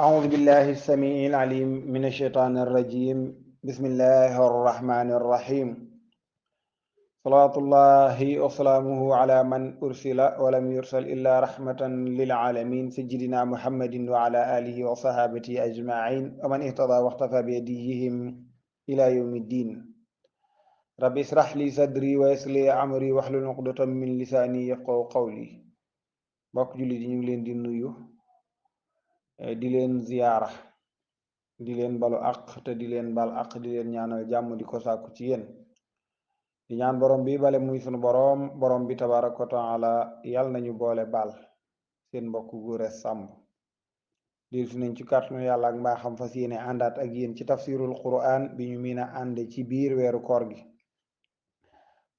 أعوذ بالله السميع العليم من الشيطان الرجيم. بسم الله الرحمن الرحيم. صلاة الله وسلامه على من أرسل ولم يرسل إلا رحمة للعالمين سيدنا محمد وعلى آله وصحابته أجمعين ومن اهتدى واختفى بهديهم إلى يوم الدين. رب اشرح لي صدري ويسر لي أمري واحلل عقدة من لساني يفقهوا قولي. mbokk jullit yi ñu ngi leen di nuyu di leen ziyaara di leen balu àq te di leen bal àq di leen ñaanal jàmm di ko sàkku ci yéen di ñaan borom bi bale muy sunu borom bi tabaraka wa taala yàlla nañu boole bal seen mbokk Gora Samb di fi nañ ci kàttanu yàlla ak mbaaxam fas yéene àndaat ak yéen ci tafsirul quran bi ñu miin a ànde ci biir weeru koor gi.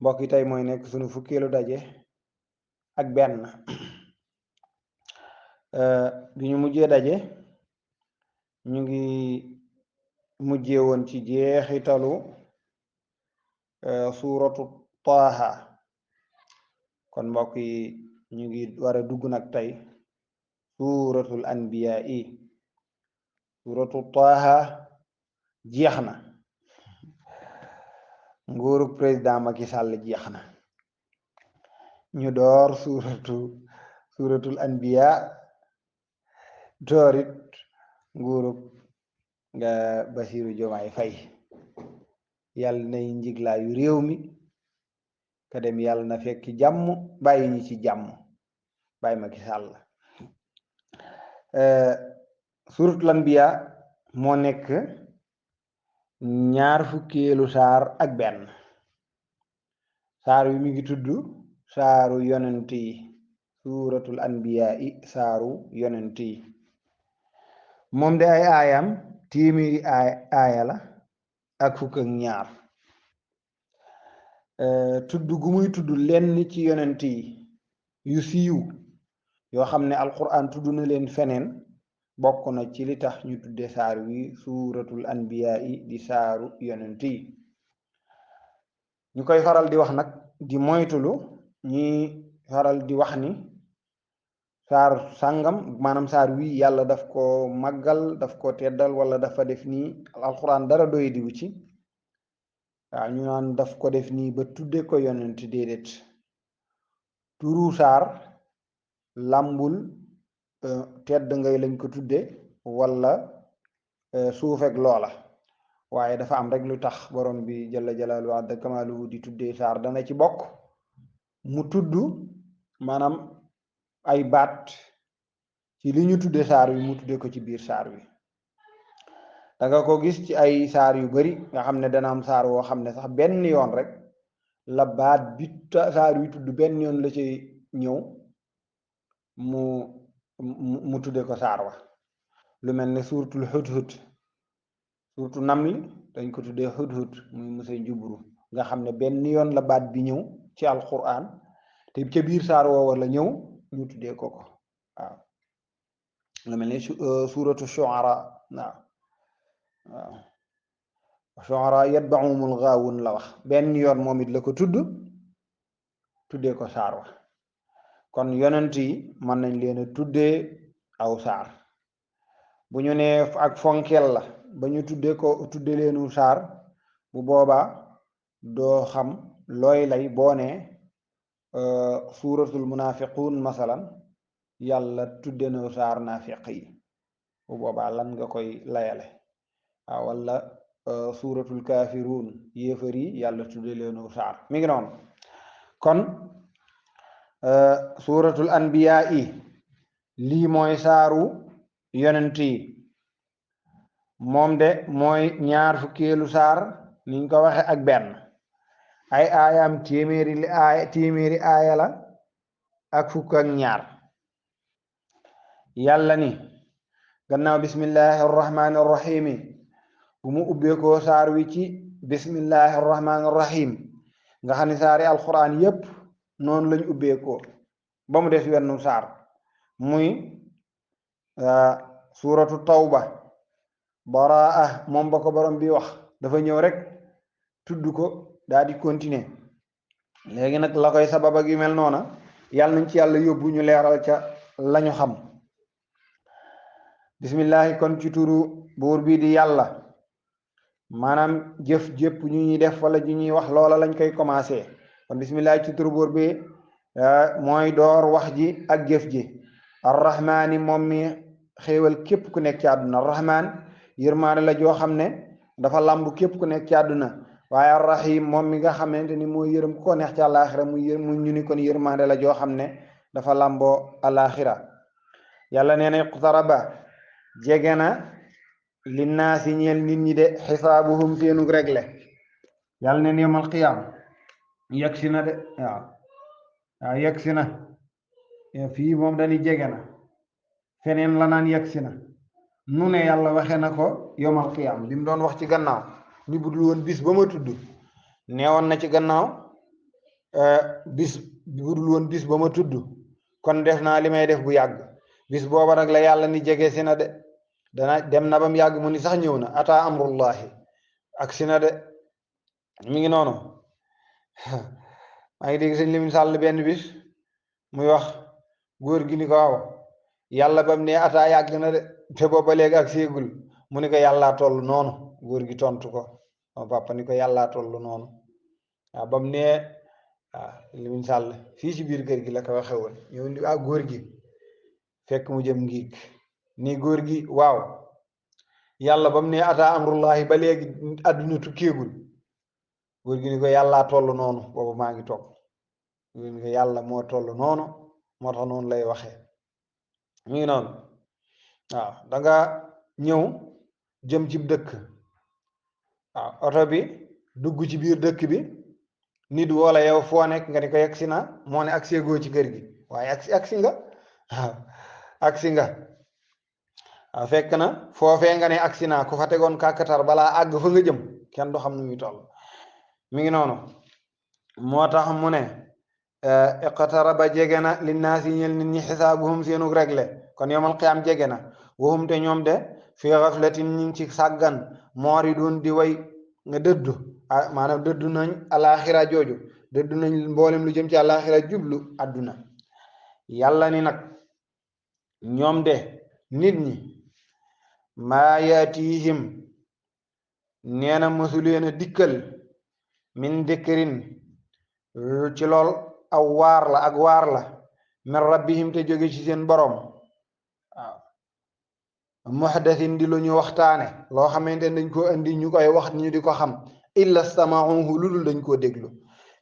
mbokk yi tey mooy nekk sunu fukkeelu daje ak benn bi ñu mujjee daje ñu ngi mujjee woon ci jeexitalu suuratu Taaha. kon mbokk yi ñu ngi war a dugg nag tey suuratul anbiyaa yi. suuratu Taaha jeex na, nguuru président Macky Sall jeex na, ñu door suuratul anbiyaa doorit nguuru nga Basiru Jomaay Fay. yàlla nay njiglaayu réew mi ka dem yàlla na fekk jàmm bàyyi ñi ci jàmm bàyyi Macky Sall. suuratul anbiyaa moo nekk ñaar fukkeelu saar ak benn. saar wi mi ngi tudd saaru yonent yi. suuratul anbiyaa yi saaru yonent yi. moom de ay aayam téeméeri aaya la ak fukk ak ñaar. tudd gu muy tudd lenn ci yonent yi yu siiw yoo xam ne alquran tudd na leen feneen bokk na ci li tax ñu tudde saar wi suuratul anbiyaa yi di saaru yonent yi. ñu koy faral di wax nag di moytulu ñi faral di wax ni saar sàngam maanaam saar wi yàlla daf ko màggal daf ko teddal wala dafa def nii alquran dara doy diwu ci. waaw ñu naan daf ko def nii ba tudde ko yonent. déedéet, turu saar làmbul tedd ngay lañ ko tudde wala suufek loola, waaye dafa am rek lu tax borom bi jalla jalaalu wa azza kamaaluhu di tuddee saar. dana ci bokk mu tudd maanaam ay baat ci li ñu tudde saar wi mu tudde ko ci biir saar wi. danga ko gis ci ay saar yu bari nga xam ne dana am saar woo xam ne sax benn yoon rek la baat bi saar wi tudd benn yoon la ci ñëw mu tudde ko saar wa. lu mel ne suuratul hudhud, suuratu namli dañ ko tuddee hudhud muy monsieur njubru nga xam ne benn yoon la baat bi ñëw ci alquran te ca biir saar woowa la ñëw ñu tuddee ko waaw. lu mel ne suuratu shu'ara waaw shu'ara yatba'uhumul ghaawun la wax, benn yoon moom it la ko tuddee ko saar wa. kon yonent yi mën nañ leen a tuddee aw saar. bu ñu nee ak fonkeel la ba ñu tudde leenu saar, bu boobaa doo xam looy lay boo nee suuratul munafiqun masalan yàlla tudde na saar naafiq yi, bu boobaa lan nga koy layale. waaw wala suuratul kaafiruun yéefar yi yàlla tudde leenu saar. mi ngi noonu. kon suuratul anbiyaa yi lii mooy saaru yonent yi. moom de mooy ñaar fukkeelu saar niñ ko waxe ak benn. ay aayam téeméeri aaya la ak fukk ak ñaar. yàlla ni gannaaw bismillahi arrahmani arrahimi bu mu ubbeekoo saar wi ci bismillahi arrahmani arrahim nga xam ne saari alquran yépp noonu lañ ubbeekoo ba mu des wenn saar muy suuratu tawba. baraa moom ba ko borom bi wax dafa ñëw rek tudd ko daal di continuer. léegi nag la koy sabab ak yu mel noona yàlla nañ ci yàlla yóbbu ñu leeral ca lañu xam. bismillahi kon ci turu buur bi di yàlla maanaam jëf jëpp ñu ñuy def wala ju ñuy wax loola lañ koy commencé kon bismillahi ci turu buur bi mooy door wax ji ak jëf ji arrahmaani moom mi xéewal képp ku nekk ci àdduna arrahmaan yërmaane la joo xam ne dafa lamb képp ku nekk ci àdduna waaye arrahim moom mi nga xamante ni mooy yërëm ku ko neex ci àllaaxira mu ñu ni kon yërmaane la joo xam ne dafa lamboo àllaaxira yàlla nee na iqtaraba jege na linnaasi ñeel nit ñi de xisaabuhum seenug regle yàlla neen yawmal qiyaam yegsi na de waaw yegsi na fii moom dañuy jege na feneen la naan yegsi na nu ne yàlla waxe na ko yawmal qiyaam bi mu doon wax ci gannaaw ni budul woon bis ba ma tudd neewoon na ci gannaaw bis budul woon bis ba ma tudd kon def naa li may def bu yàgg bis booba nag la yàlla ni jege si na de dana dem na ba mu yàgg mu ni sax ñëw na ata amrullahi ak si na de mi ngi noonu maa ngi dégg sëñ Limin Sàll benn bis muy wax góor gi ni ko waaw yàlla ba mu ne ata yàgg na de te booba léegi ak séegul mu ni ko yàllaa toll noonu góor gi tontu ko sama papa ni ko yàllaa toll noonu waaw ba mu ne waaw Limin Sàll fii ci biir kër gi la ko waxe woon ñëw ni góor gi fekk mu jëm ngiig ni góor gi waaw yàlla ba mu ne ata amrullahi ba léegi àdduna tukkeegul góor gi ni ko yàllaa toll noonu boobu maa ngi toog góor gi ni ko yàlla moo toll noonu moo tax noonu lay waxee mu ngi noonu waaw danga ñëw jëm ci dëkk waaw oto bi dugg ci biir dëkk bi nit wala yow foo nekk nga ni ko yegsi na moo ne agsi goo ci kër gi waaye agsi nga waaw agsi nga waaw fekk na foofee nga ne agsi naa ku fa tegoon kàkkatar balaa àgg fa nga jëm kenn du xam nu muy toll mi ngi noonu moo tax mu ne iqtaraba jege na linnaasi ñel nit ñi xisaabuhum seenug regle kon yawmal qiyaam jege na waxum te ñoom de fi xaflatin ñi ngi ci sàggan mooridun di way nga dëddu maanaam dëddu nañ alaxira jooju dëddu nañ mboolem lu jëm ci alaxira jublu àdduna yàlla ni nag ñoom de nit ñi maa yaatihim nee na mësuleen a dikkal min dikrin ci lool aw waar la ak waar la min rabbihim te jóge ci seen borom waaw muhdathin di lu ñu waxtaane loo xamante ne dañ ko indi ñu koy wax ñu di ko xam illa stama'uhu lulul dañ koo déglu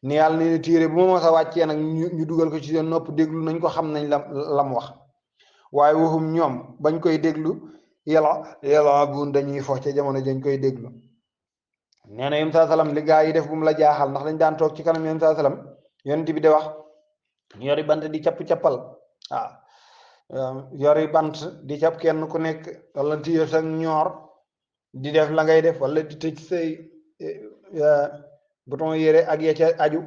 ni yàlla ne téere bu ma mos a wàccee nag ñu dugal ko ci seen nopp déglu nañ ko xam nañ lam wax waaye waxum ñoom bañ koy déglu yàlla buun dañuy fo ca jamono dañ koy déglu nee na yém saa salam li gaa yi def bu mu la jaaxal ndax dañ daan toog ci kanam yém saa salam yonent bi de wax yori bant di capp-cappal waaw yori bant di capp kenn ku nekk wala téye sa ñoor di def la ngay def wala di tëj say bouton yére ak ya ca aju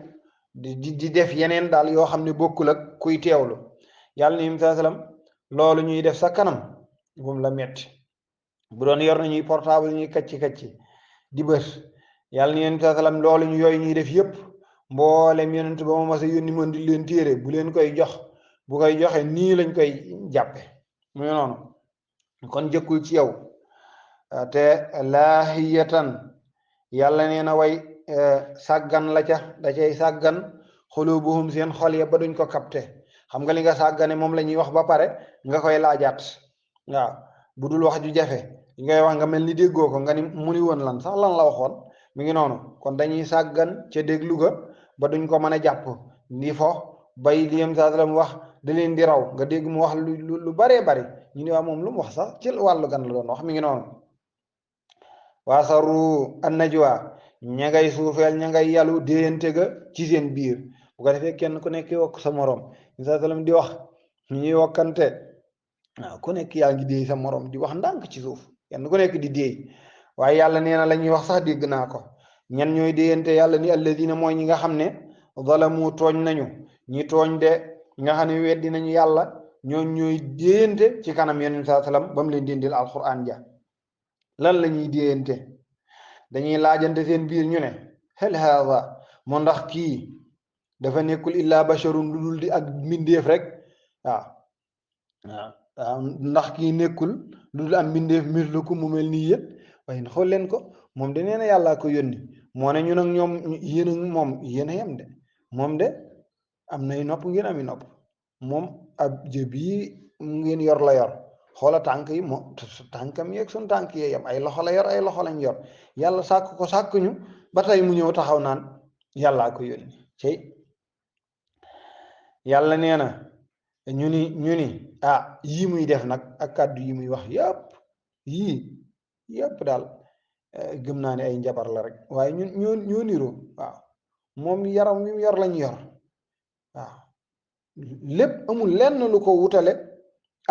di def yeneen daal yoo xam ne bokkul ak kuy teewlu yàlla ni yém saa salam loolu ñuy def sa kanam bu mu la metti bu doon yor nañuy portable ñuy kacci di bët yàlla ni yonent salaam loolu ñu yooyu ñuy def yépp mboolem yonent ba ma mas a yónni mën di leen téere bu leen koy jox bu koy joxe nii lañ koy jàppe muy noonu kon jëkkul ci yow te laahiyatan yàlla nee na way sàggan la ca da cay sàggan xulubuhum seen xol ya ba duñ ko capté xam nga li nga sàggane moom la ñuy wax ba pare nga koy laajaat waaw bu dul wax ju jafe li ngay wax nga mel ni déggoo ko nga ni mu ni woon lan sax lan la waxoon mi ngi noonu kon dañuy sàggan ca déglu ga ba duñ ko mën a jàpp ndi fo bay li yem saa salaam wax da leen di raw nga dégg mu wax lu baree bari ñu ne waa moom lu mu wax sax ci wàllu gan la doon wax mi ngi noonu waasaru an najwa ña ngay suufeel ña ngay yàllu déyante ga ci seen biir bu ko defee kenn ku nekk wokk sa morom yem saa salaam di wax ñuy wokkante waaw ku nekk yaa ngi déey sa morom di wax ndànk ci suuf kenn ku nekk di déey waaye yàlla nee na la ñuy wax sax dégg naa ko ñan ñooy déyante yàlla ni alladina mooy ñi nga xam ne zalamu tooñ nañu ñi tooñ de nga xam ne weddi nañu yàlla ñooy déyante ci kanam yonent saa salaam ba mu leen dindil alquran ja lan la ñuy déyante dañuy laajante seen biir ñu ne hal haada moo ndax kii dafa nekkul illa basharun lu dul di ak mbindeef rek waaw ndax kii nekkul lu dul am mbindeef mislukum mu mel nii yéen waaye xool leen ko moom de nee na yàllaa ko yónni moo ne ñun ak ñoom yéen ak moom yéen a yem de moom de am nay nopp ngeen ami nopp moom ab jëb yi ngeen yor la yor xoola tànk yi moom tànkam yeeg suñ tànk yee yem ay loxo la yor ay loxo lañ yor yàlla sàkk ko sàkkuñu ba tey mu ñëw taxaw naan yàllaa ko yónni cey yàlla nee na ñu ni yii muy def nag ak kàddu yi muy wax yëpp daal gëm naa ne ay njabar la rek waaye ñoo niroo waaw moom yaram wi mu yor lañ yor waaw lépp amul lenn lu ko wutale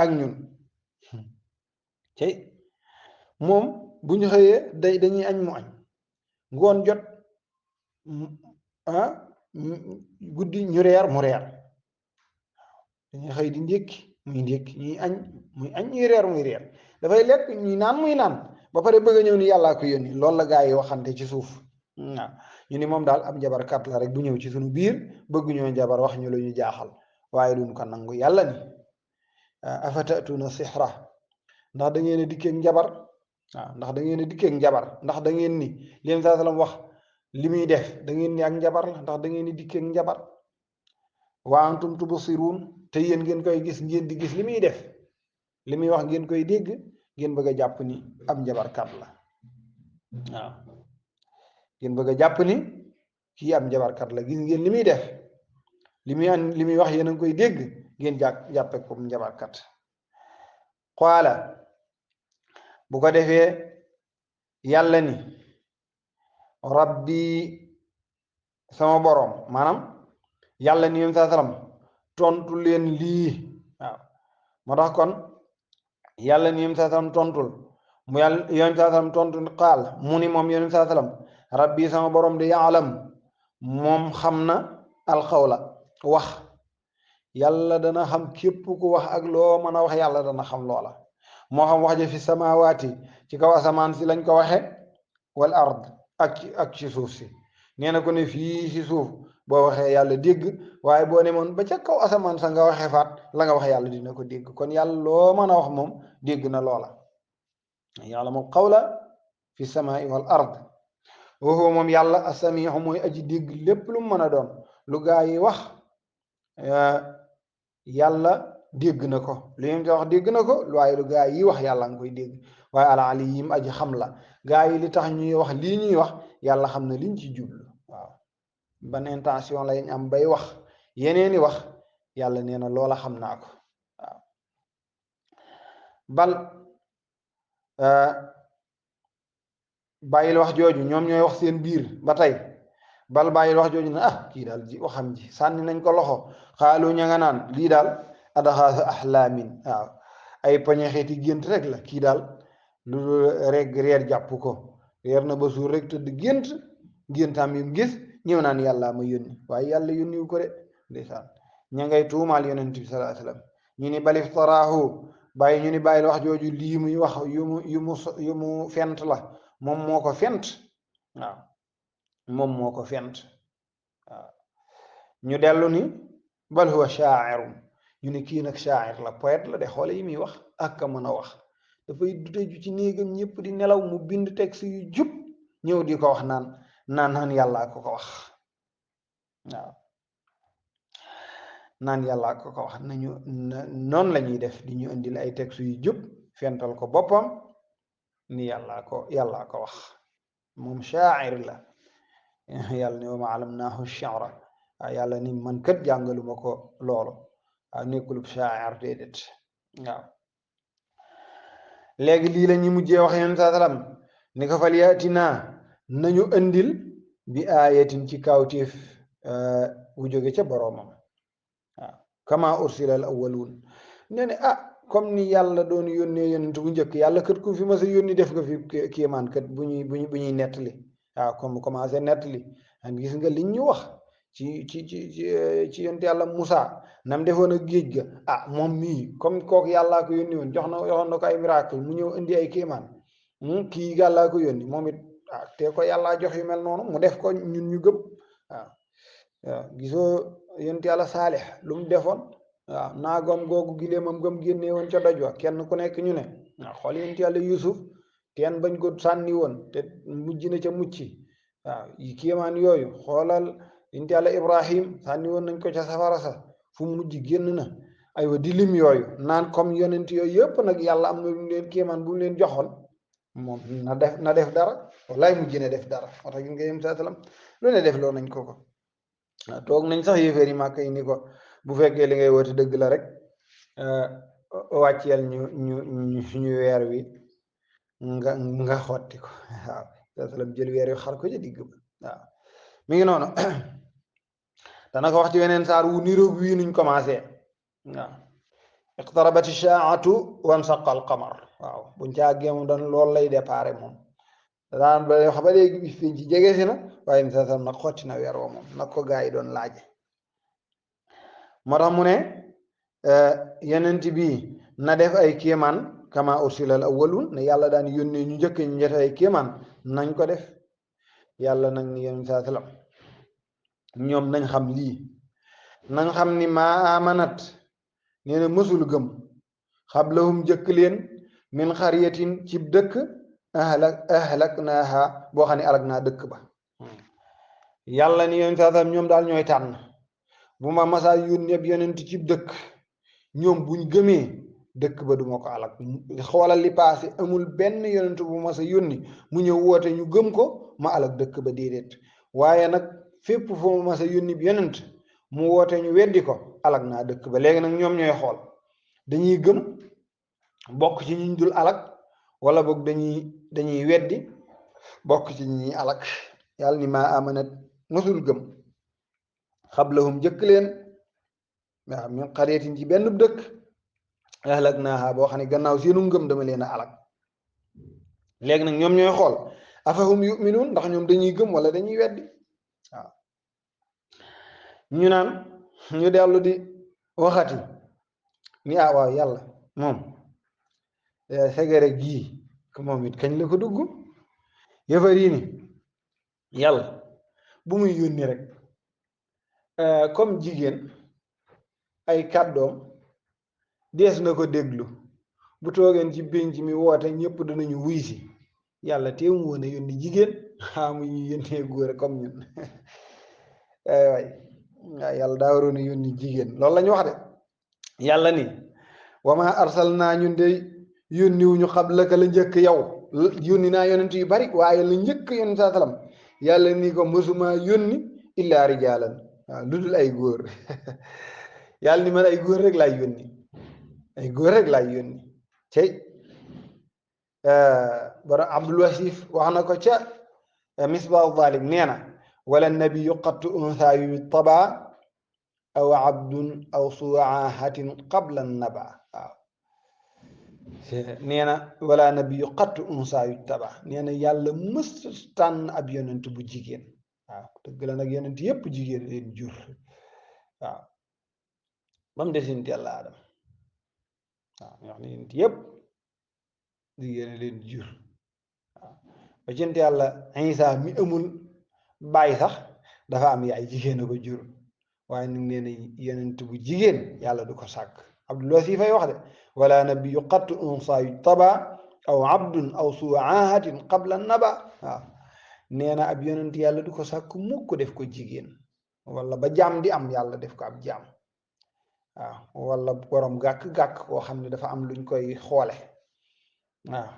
ak ñun cey moom bu ñu xëyee dañuy añ mu añ ngoon jot guddi ñu reer mu reer dañuy xëy di ndékki muy ndékki ñuy añ muy añ ñuy reer muy reer dafay lekk ñuy naan muy naan ba pare bëgg a ñëw ni yàllaa ko yónni loolu la gaa yi waxante ci suuf waaw ñu ni moom daal ab njabarkat la rek bu ñëw ci suñu biir bëgg ñoo njabar wax ñu lu ñu jaaxal waaye duñ ko nangu yàlla ni afatatuna sixra ndax da ngeen a dikkeeg njabar waaw ndax da ngeen a dikkeeg njabar ndax da ngeen ni leen saa salaam wax li muy def da ngeen ni ak njabar la ndax da ngeen di dikkeeg njabar wa antum tubsiruun te yéen ngeen koy gis ngeen di gis li muy def li muy wax ngeen koy dégg ngeen bëgg a jàpp ni ab njabarkat la waaw ngeen bëgg a jàpp ni kii ab njabarkat la gis ngeen li muy def li muy wax yéen a ngi koy dégg ngeen jàppe ko njabarkat qaala bu ko defee yàlla ni rabbi sama boroom maanaam yàlla ni yéen saa salaam tontu leen lii waaw moo tax kon yàlla ni yéen saa salaam tontul mu yàlla yéen saa salaam tontu qaal mu ni moom yéen saa salaam rabbi sama boroom di yaalam moom xam na alxawla wax yàlla dana xam képp ku wax ak loo mën a wax yàlla dana xam loola moo xam wax ja fi samawaati ci kaw asamaan si lañ ko waxe wal ard ak ci suuf si nee na ko ne fii si suuf boo waxee yàlla dégg waaye boo demoon ba ca kaw asamaan sa nga waxee faat la nga wax yàlla dina ko dégg kon yàlla loo mën a wax moom dégg na loola ya'lamu qawla fi samaai wal ard wa huwa moom yàlla asamiixu mooy aji dégg lépp lu mën a doon lu gaa yi wax yàlla dégg na ko lu ngeen ko wax dégg na ko waaye lu gaa yi wax yàlla nga koy dégg waaye al alim aji xam la gaa yi li tax ñuy wax lii ñuy wax yàlla xam na liñ ci jublu waaw ban intention lañ am bay wax yeneeni wax yàlla nee na loola xam naa ko waaw bal bàyyil wax jooju ñoom ñooy wax seen biir ba tey bal bàyyil wax jooju ne kii daal ji waxam ji sànni nañ ko loxo xaalu ña nga naan lii daal adaxaasu ahlaamin waaw ay pañe xeeti gént rek la kii daal lu rek reer jàpp ko reer na ba suur rek tëdd géntaam yi mu gis ñëw naan yàlla ma yónni waaye yàlla yónniwu ko de ndeysaan ña ngay tuumaal yonent bi sallallahu alayhi wasallam ñu ni bal iftaraahu ñu ni bàyyil wax jooju lii muy wax yu mu fent la moom moo ko fent waaw moom moo ko fent waaw ñu dellu ni bal huwa sha'irun ñu ni kii nag sha'ir la poète la de xoole yi muy wax ak ka mën a wax dafay dutaju ci néegam ñëpp di nelaw mu bind texte yu jub ñëw di ko wax naan yàllaa ko wax waaw naan yàllaa ko wax nañu noonu la ñuy def di ñu indil ay texte yu jub fental ko boppam ni yàllaa ko wax moom sha'ir la yàlla ne wa ma alamnaahu shi'ra waaw yàlla ni man kat jàngaluma ko loolu waaw nekkulub sha'ir déedéet waaw léegi lii la ñu mujjee wax yéen saa salaam ni ko fal yaatinaa nañu andil bi aayatin ci kawtéef bu jóge ca boroomam waaw kama ursila al awwaluun nee ne comme ni yàlla doon yónnee yonent bu njëkk yàlla kat ku fi mas a yónni def nga fi kéemaan kat bu ñuy nettali waaw comme commencé nettali an gis nga liñ ñu wax ci yonent yàlla Musaa nam defoon ak géej ga moom mii comme kooku yàllaa ko yónni woon joxoon na ko ay miracle mu ñëw indi ay kéemaan kii yàllaa ko yónni moom it te ko yàllaa jox yu mel noonu mu def ko ñun ñu gëm waaw gisoo yonent yàlla Saalix lu mu defoon waaw naagam googu gileemam gëm génnee woon ca doj wa kenn ku nekk ñu ne waaw xool yonent yàlla Yuusuf teen bañ ko sànni woon te mujj na ca mucc waaw yi kéemaan yooyu xoolal yonent yàlla Ibrahim sànni woon nañ ko ca safara sa fu mujj génn na aywa di lim yooyu naan comme yonent yooyu yëpp nag yàlla am na lu mu leen kéemaan bu mu leen joxoon moom na def dara wallaay mujj na def dara moo tax gis nga yem saa salaam lu ne def loo nañ ko waaw toog nañ sax yéeféer yi màkk yi ni ko bu fekkee li ngay woote dëgg la rek wàcceel ñu weer wi nga xotti ko waaw saa salaam jël weer wi xar ko ca digg ba waaw mi ngi noonu dana ko wax ci weneen saar wu niroog wii nuñ commencé waaw iqtarabati shaa'atu wansaqa alqamar waaw buñ ca àggee moom dan loolu lay déparé moom daan ba wax ba léegi bis fiñ ci jege si na waaye saa salaam nag xotti na weer wa moom nag ko gaa yi doon laaje moo tax mu ne yenent bi na def ay kéemaan kama ursila al awwalun ne yàlla daan yónnee ñu njëkk ñu def ay kéemaan nañ ko def yàlla nag ni yenent saa salaam ñoom nañ xam lii nañ xam ni maa amanat nee na mësul gëm xablahum jëkk leen min xariyatin cib dëkk ahlak naaha boo xam ne alag naa dëkk ba yàlla ni yenent saa salaam ñoom daal ñooy tànn bu ma masaa yónni ab yonent cib dëkk ñoom buñ gëmee dëkk ba duma ko alak xoolal li paase amul benn yonent bu masa yónni mu ñëw woote ñu gëm ko ma alak dëkk ba déedéet waaye nag fépp foo ma masa yónni bi yonent mu woote ñu weddi ko alak naa dëkk ba léegi nag ñoom ñooy xool dañuy gëm bokk ci ñiñ dul alak wala boog dañuy weddi bokk ci ñi alak yàlla ni maa amanat mësul gëm xablahum jëkk leen waaw min qaryatin ci benn dëkk ahlaknaaha boo xam ne gannaaw seenu ngëm dama leen a alak léegi nag ñoom ñooy xool afahum yuminuun ndax ñoom dañuy gëm wala dañuy weddi waaw ñu naan ñu dellu di waxati ni waaw yàlla moom segere gii moom it kañ la ko dugg yëfar yi ni yàlla bu muy yónni rek comme jigéen ay kàddoom dees na ko déglu bu toogeen ci pénc mi woote ñëpp danañu wuy si yàlla teemu woon a yónni jigéen xaamu ñu yónnee góor comme ñun waay yàlla daa waroon a yónni jigéen loolu la ñu wax de yàlla ni wama arsalnaa ñun de yónniwuñu xablaka la njëkk yow yónni naa yonent yu bari waaye la njëkk yonent saa salaam yàlla ni ko mësuma yónni illaa rijaalan waaw lu dul ay góor yàlla ni man ay góor rek laay yónni ay góor rek laay yónni tey bara Abdul Wasif wax na ko ca Misbaahu Zaalik nee na wala nabiyu qattu unsaa yutaba aw abdun aw suaahatin qabla naba waaw nee na wala nabiyu qattu unsaa yutaba nee na yàlla mës tànn ab yonent bu jigéen waaw dëgg la nag yonent yépp jigéen leen jur waaw ba mu des yonent yàlla Adam waaw ñoo xam ne yonent yépp jigéen leen jur waaw ba yonent yàlla Isa mi amul bàyyi sax dafa am yaay jigéen a ko jur waaye nag nee na yonent bu jigéen yàlla du ko sàkk Abdul Wasiif fay wax de wala nabiyyu qattu unsaa yujtaba aw abdun aw suu aahatin qabla naba waaw nee na ab yonent yàlla du ko sàkk mukk ko def ko jigéen wala ba jaam di am yàlla def ko ab jaam waaw wala borom gàkk-gàkk koo xam ne dafa am luñ koy xoole waaw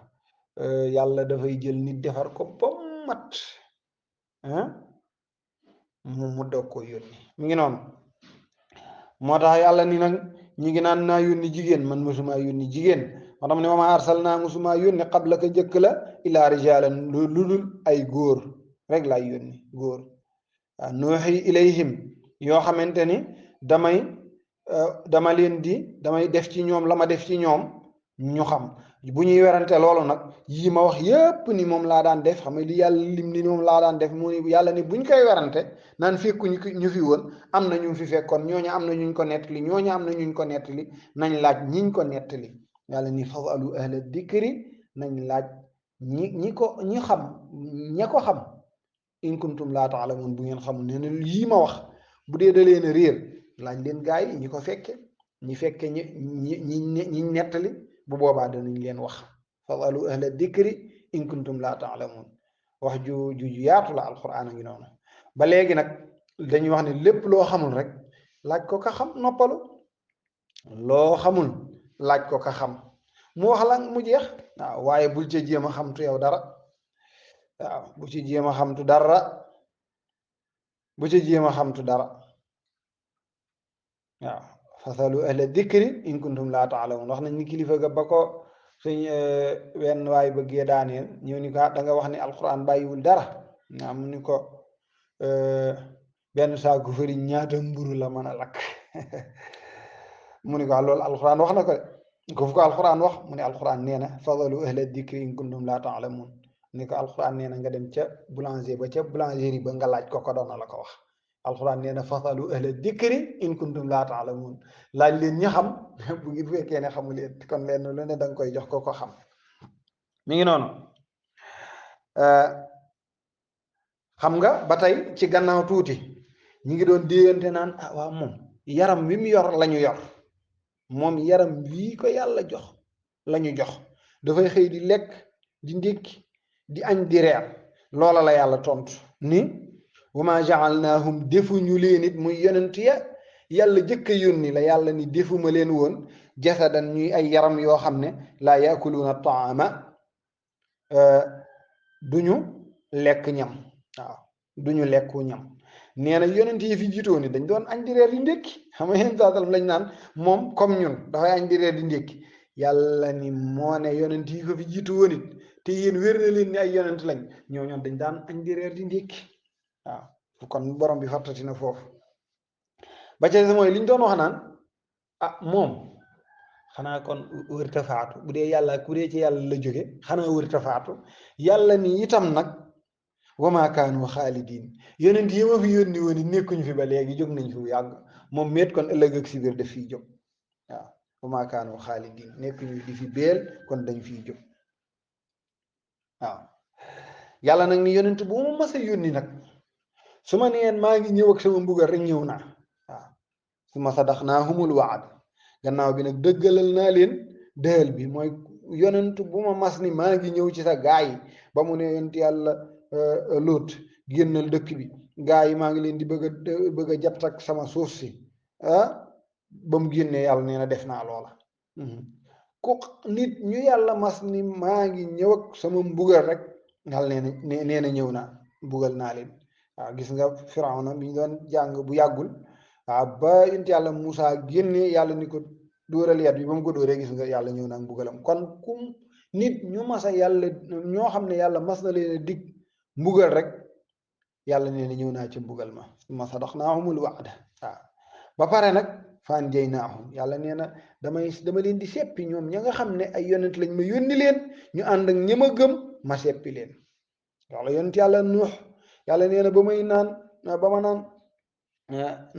yàlla dafay jël nit defar ko ba mat mu doog ko yónni mi ngi noonu moo tax yàlla ni nag ñi ngi naan naa yónni jigéen man musuma yónni jigéen moo tax ne wama arsalnaa musuma yónni qabla ka jëkk la illaa rijaalan lu dul ay góor rek laay yónni góor waaw nuuxi ilayhim yoo xamante ni damay def ci ñoom la ma def ci ñoom ñu xam bu ñuy werante loolu nag yii ma wax yépp ni moom laa daan def xam nga li yàlla lim ni moom laa daan def mu ni yàlla ni buñ koy werante naan fekku ñu fi woon am na ñu fi fekkoon ñooñu am na ñuñ ko nettali ñooñu am na ñuñ ko nettali nañ laaj ñiñ ko nettali yàlla ni fasalu ahla dikri nañ laaj ñi xam ña ko xam in kuntum laa taalamun bu ngeen xamul ne yii ma wax bu dee da leen a réer laaj leen gaa yi ñi ko fekke ñi fekke ñi nettali bu boobaa danañ leen wax fasalu ahla dikri in kuntum laa taalamuun wax ju yaatu la alquran a ngi noonu ba léegi nag dañuy wax ne lépp loo xamul rek laaj ko ka xam noppalu loo xamul laaj ko ka xam mu wax la mu jeex waaw waaye bul ca jéem a xamtu yow dara waaw bu ci jéem a xamtu dara bu ci jéem a xamtu dara waaw fasalu ahla dikri in kuntum laa taalamuun wax nañ ni kilifa ga ba ko suñ wenn waay bëggee daaneel ñëw ni ko da nga wax ni alquran bàyyiwul dara naa mu ni ko benn saaku fëriñ ñaata mburu la mën a lakk mu ni ko loolu alquran wax na ko de ko fu ko alquran wax mu ne alquran nee na fasalu ahla dikri in kuntum laa taalamuun ni ko alquran nee na nga dem ca boulanger ba ca boulangerie ba nga laaj ko doon na la ko wax alquran nee na fasalu ahla dikri in kuntum laa taalamuun laaj leen ñi xam bu fekkee ne xamu leen kon leen lu ne da nga koy jox ko xam mi ngi noonu xam nga ba tey ci gannaaw tuuti ñi ngi doon déyante naan ah waaw moom yaram wi mu yor lañu yor moom yaram wii ko yàlla jox lañu jox dafay xëy di lekk di ndékki di añ di reer loola la yàlla tontu ni wa ma jaalnaahum defuñu leen it muy yonent ya yàlla jëkk a yónni la yàlla ni defuma leen woon jasadan ñuy ay yaram yoo xam ne laa yaakuluuna taama duñu lekk ñam waaw duñu lekku ñam nee na yonent yi fi jiitoo ni dañ doon añ di reer di ndékki xam nga yéen saasalam lañ naan moom comme ñun dafay añ di reer di ndékki yàlla ni moo ne yonent yi ko fi jiitu woon it te yéen wér na leen ni ay yonent lañ ñoo ñoon dañ daan añ di reer di ndékki waaw kon borom bi fàttati na foofu ba ca mooy liñ doon wax naan ah moom xanaa kon wërta faatu bu dee yàlla ku dee ci yàlla la jóge xanaa wërta faatu yàlla ni itam nag wama kaanu xaalidin yonent yi ma fi yónni woon it nekkuñu fi ba léegi jóg nañ fi bu yàgg moom met kon ëllëg ak si biir daf fiy jóg waaw wama kaanu xaalidin nekkuñu di fi beel kon dañ fiy jóg waaw yàlla nag ni yonent bu ma mas a yónni nag su ma neen maa ngi ñëw ak sama mbugal rek ñëw naa waaw su ma sadaxnaahumul waad gannaaw bi nag dëggalal naa leen dëhal bi mooy yonent bu ma mas ni maa ngi ñëw ci sa gaa yi ba mu ne yonent yàlla Luut génnal dëkk bi gaa yi maa ngi leen di bëgg a jat ak sama suuf si ba mu génnee yàlla nee na def naa loola ku nit ñu yàlla mas ni maa ngi ñëw ak sama mbugal rek yàlla nee na ñëw naa mbugal naa leen waaw gis nga Firawna bi ñu doon jàng bu yàggul waaw ba yonent yàlla Muusaa génnee yàlla ni ko dóoral yat bi ba mu ko dóoree gis nga yàlla ñëw naa mbugalam kon kum nit ñu masa yàlla ñoo xam ne yàlla mas na leen a dig mbugal rek yàlla nee na ñëw naa ci mbugal ma sadaqnaahumul wa'da waaw ba pare nag fan jay naahum yàlla nee na dama leen di seppi ñoom ña nga xam ne ay yonent lañ ma yónni leen ñu ànd ak ña ma gëm ma seppi leen wala yonent yàlla Nuux yàlla nee na ba ma naan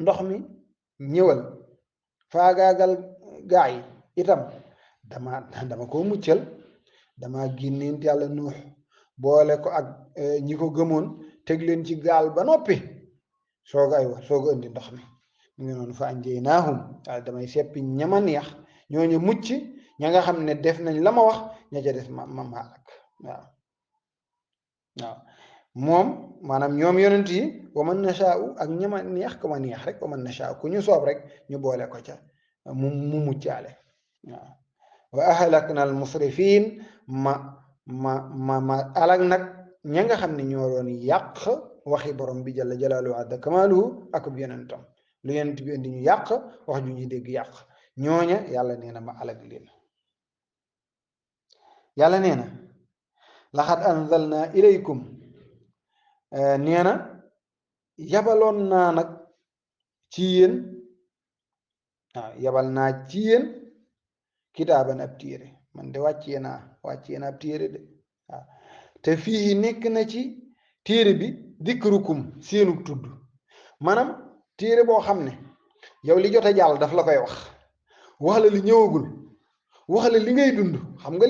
ndox mi ñëwal faagaagal gaa yi itam dama ko muccal dama génneent yàlla Nuux boole ko ak ñi ko gëmoon teg leen ci gaal ba noppi sooga indi ndox mi mu ngi noonu fa anjaynaahum waaye damay seppi ñama neex ñooñu mucc ña nga xam ne def nañ la ma wax ña ca des ma alak waaw moom maanaam ñoom yonent yi wa man nashaa'u ak ñama neex ko ma neex rek wa man nashaa'u ku ñu soob rek ñu boole ko ca mu muccaale waaw wa ahlakna al musrifin ma alag nag ña nga xam ne ñoo doon yàq waxi borom bi jalla jalaaluhu adda kamaaluhu ak bu yonentam lu yonent bi indi ñu yàq wax ju ñuy dégg yàq ñooña yàlla nee na ma alag leen yàlla nee na laxad anzalna ilaykum nee na yabaloon naa nag ci yéen waaw yabal naa ci yéen kitaaban ab téere man de wàccee naa ab téere de waaw te fii nekk na ci téere bi dikrukum seenug tudd maanaam téere boo xam ne yow li jot a jàll daf la koy wax la li ñëwagul wax la li ngay dund xam nga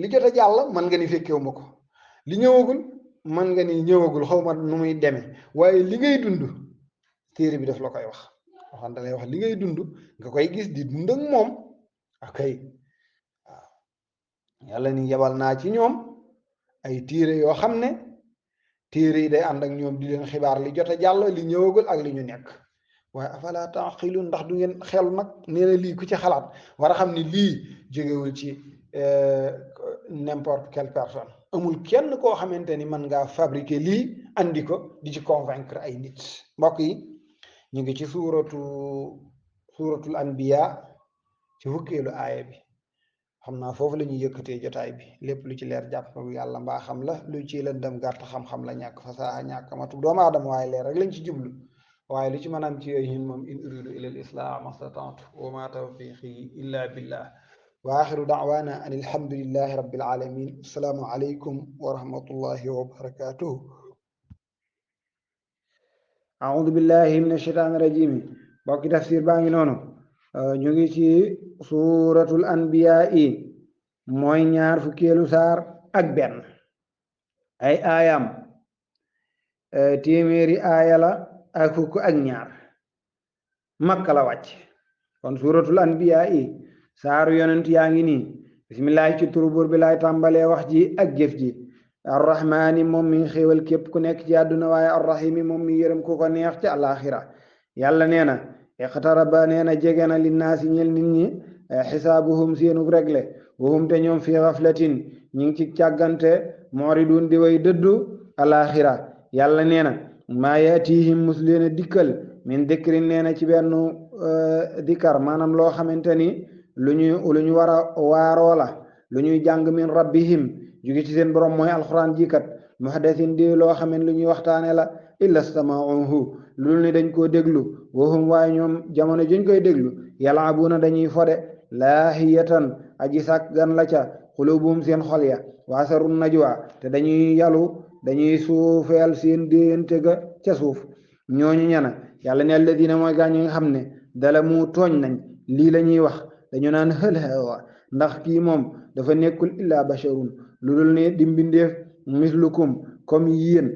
li jot a jàll man nga ni fekkewu ma ko li ñëwagul man nga ni ñëwagul xaw ma nu muy demee waaye li ngay dund téere bi daf la koy waxan da lay wax li ngay dund nga koy gis di dund ak moom akay waaw yàlla ni yebal naa ci ñoom ay téere yoo xam ne téere yi day ànd ak ñoom di leen xibaar li jot a jàll li ñëwagul ak li ñu nekk waaye afala taqilun ndax du ngeen xel nag nee na lii ku ci xalaat war a xam ni lii jógewul ci n'importe quelle personne amul kenn koo xamante ni mën ngaa fabriquer lii andi ko di ci convaincre ay nit mbokk yi ñu ngi ci suuratul anbiya ci fukkeelu aaya bi xam naa foofu la ñuy yëkkatee jotaay bi lépp lu ci leer jàpp yàlla mbaa xam la lu ci lëndëm gàtt xam-xam la ñàkk fasaha ñàkk matu doomu aadama waaye leer rek lañ ci jublu waaye lu ci mën am ci yooyu ñun moom in uridu illa al islah mastata'tu wa ma tawfiqi illa billah wa axiru da'wana an alhamdulillahi rabbil alamin assalaamu alaykum wa rahmatullahi wa barakatuh a'udhu billahi minash shaitanir rajim bokki tafsir baa ngi noonu ñu ngi ci suuratul anbiya yi mooy ñaar fukkeelu saar ak benn ay aayam téeméeri aaya la ak fukk ak ñaar makka la wàcc kon suuratul anbiya yi saaru yonent yaa ngi nii bismillahi ci turu buur bi laay tàmbalee wax ji ak jëf ji arrahmaani moom mi xéewal képp ku nekk ci àdduna waaye arrahimi moom mi yërëm ku ko neex ci alaxira yàlla nee na iqtaraba nee na jege na linnaasi ñel nit ñi xisaabuhum seenu regle wahum te ñoom fi xaflatin ñi ngi ci càggante mooridun di way dëddu alaxira yàlla nee na maa yaatihim mus leen a dikkal min dikrin nee na ci benn dikar maanaam loo xamante ni lu ñu war a waaroo la lu ñuy jàng min rabbihim jugi ci seen borom mooy alxuraan jikat muhdathin di loo xamen lu ñuy waxtaane la illa stama'uhu lul ni dañ koo déglu wahum waaye ñoom jamono juñ koy déglu yal'abuna dañuy fode laahiyatan aji sàggan la ca xulubuhum seen xol ya waasarun najwa te dañuy yalu dañuy suufeel seen déyante ga ca suuf ñooñu ñana yàlla ne alladina mooy gaa ñi nga xam ne dala mu tooñ nañ lii la ñuy wax dañu naan hël hawa ndax kii moom dafa nekkul illa basharun lu dul ne di mbindeef mislukum comme yéen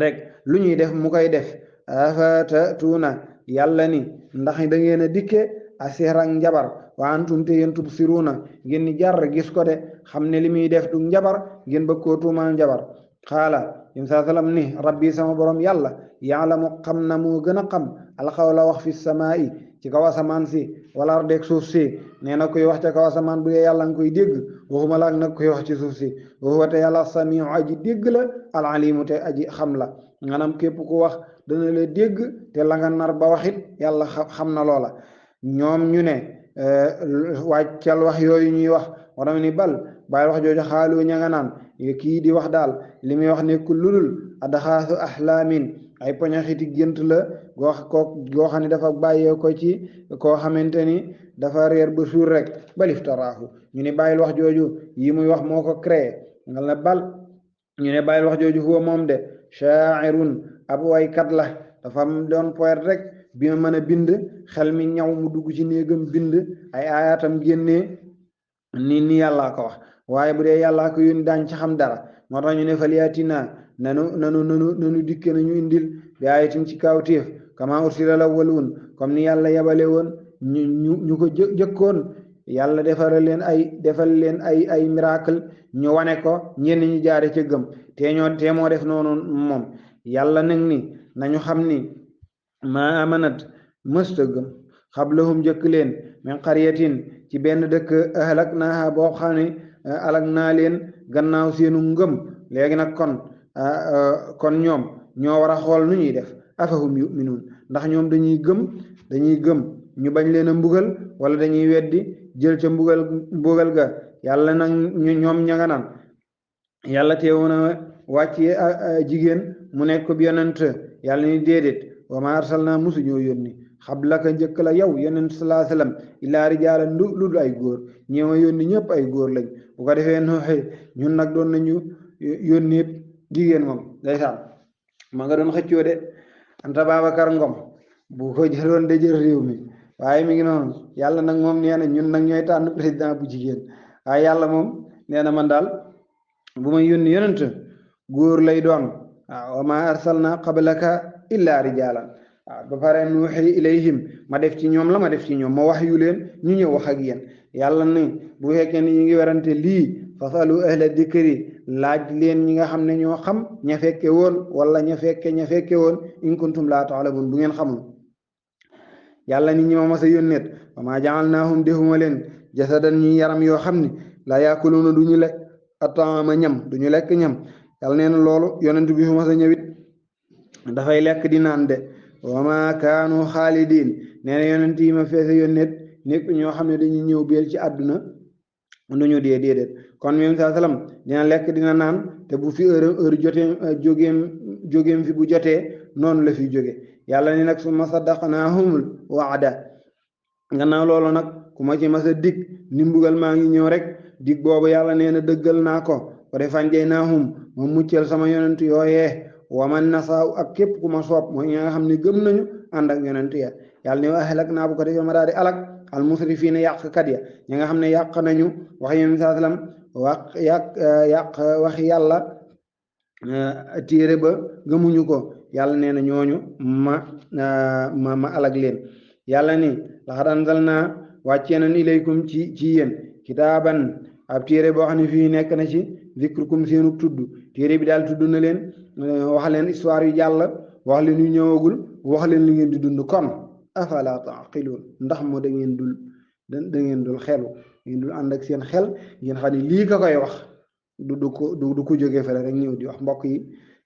rek lu ñuy def mu koy def afata tuuna yàlla ni ndax da ngeen a dikke a sihran njabar wa antum te yéen tubsiruuna ngeen ni jar gis ko de xam ne li muy def du njabar ngeen bëgg koo tuumal njabar xaala yim saa salam ni rabbi sama borom yàlla yaalamu xam na moo gën a xam alxawla wax fi samaa'i ci kaw asamaan si wala ardeeg suuf si nee na koy wax ca kaw asamaan bu dee yàlla nga koy dégg waxuma la ak nag koy wax ci suuf si waxuwa te yàlla samiu aji dégg la alalimu te aji xam la maanaam képp ku wax dana la dégg te la nga nar ba waxit yàlla xam na loola ñoom ñu ne wàccal wax yooyu ñuy wax waram ni bal bàyyi wax jooju xaalu ña nga naan kii di wax daal li muy wax nekkul lulul adaxaasu ahlaamin ay poñaxiti gént la goo xam ne dafa bàyyee ko ci koo xamante ni dafa réer ba suur rek baliftaraahu ñu ne bàyyil wax jooju yi muy wax moo ko créé ngal na bal ñu ne bàyyil wax jooju huwa moom de sha'irun ab waykat la dafa doon poète rek bi ma mën a bind xel mi ñaw mu dugg ci néegam bind ay aayatam génnee ni yàllaa ko wax waaye bu dee yàllaa ko yónni daañ ci xam dara moo tax ñu ne falyatina nanu dikke nañu indil bi ayatin ci kawtéef kama ursila lawwaluun comme ni yàlla yabale woon ñu ko jëkkoon yàlla defal leen ay miracle ñu wane ko ñenn ñi jaare ca gëm te moo def noonu moom yàlla nag ni nañu xam ni ma amanat mësta gëm xablahum jëkk leen min qaryatin ci benn dëkk ahlak naaha boo xam ne alak naa leen gannaaw seenu ngëm léegi nag kon ñoom ñoo war a xool nu ñuy def afahum yuminuun ndax ñoom dañuy gëm ñu bañ leen a mbugal wala dañuy weddi jël ca mbugal ga yàlla nag ñoom ña nga naan yàlla teewoon a wàcce jigéen mu nekk bi yonent yàlla ni déedéet wa ma arsalna musuñoo yónni xablaka njëkk la yow yonent salaa sallam illaa rijaalan lu dul ay góor ñeema yónni ñëpp ay góor lañ bu ko defee nooxe ñun nag doon nañu yónni jigéen moom ndeysaan ma nga doon xëccoo de Anta Babacar Ngom bu ko jëloon de jël réew mi waaye mi ngi noonu yàlla nag moom nee na ñun nag ñooy tànn président bu jigéen waaye yàlla moom nee na man daal bu may yónni yonent góor lay doon waaw wa ma arsalna qablaka illa rijaalan waaw ba pare nuuxi ilayhim ma def ci ñoom la ma def ci ñoom ma wax yu leen ñu ñëw wax ak yéen yàlla ni bu fekkee ni ñu ngi werante lii fasalu ahla dikri laaj leen ñi nga xam ne ñoo xam ña fekke woon wala ña fekke woon in kuntum laa taalamun bu ngeen xamul yàlla ni ñi ma mas a yónneet wa maa ja'alnaahum defuma leen jasadan ñi yaram yoo xam ne laa yaakuluuna du ñu lekk ataama ñam du ñu lekk ñam yàlla nee na loolu yonent bi fu mas a ñëwit dafay lekk di naan de wa maa kaanu xaalidiin nee na yonent yi ma feese yónneet nekk ñoo xam ne dañuy ñëw beel ci àdduna du ñu dee déedéet kon même saa salaam dina lekk dina naan te bu fi heure jotee jógeem fi bu jotee noonu la fi jóge yàlla ni nag summa saddaqnaahumul waada gannaaw loolu nag ku ma ci mas a dig ni mbugal maa ngi ñëw rek dig boobu yàlla nee na dëggal naa ko ko defan jey naahum ma muccal sama yonent yooyee waman nasaaw ak képp ku ma soob mooy ñi nga xam ne gëm nañu ànd ak yonent ya yàlla ne waa xelak naa bu ko defee ma daal di alak al musrifiina yàqkat ya ñi nga xam ne yàq nañu wax yonent saa sallam yàq wax yàlla téere ba gëmuñu ko yàlla nee na ñooñu ma alag leen yàlla ni laxad anzalnaa wàccee nañ ilaykum ci yéen kitaaban ab téere boo xam ne fii nekk na ci zikrukum seenu tudd téere bi daal tudd na leen wax leen histoire yu jàll wax leen yu ñëwagul wax leen li ngeen di dund kon afala taqiluun ndax moo da ngeen dul xelu ngeen dul ànd ak seen xel ngeen xam ne lii ka koy wax du ko jógee fële rek ñëw di wax mbokk yi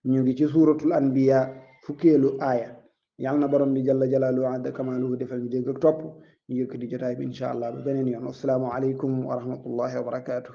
ñu ngi ci suuratul anbiya fukkeelu aaya yàlla na borom bi jalla jalaaluhu adda kamaaluhu defal ñu dégg ak topp ñu yëkk di jotaay bi incha allah ba beneen yoon assalaamu aleykum wa rahmatullahi wa barakaatuh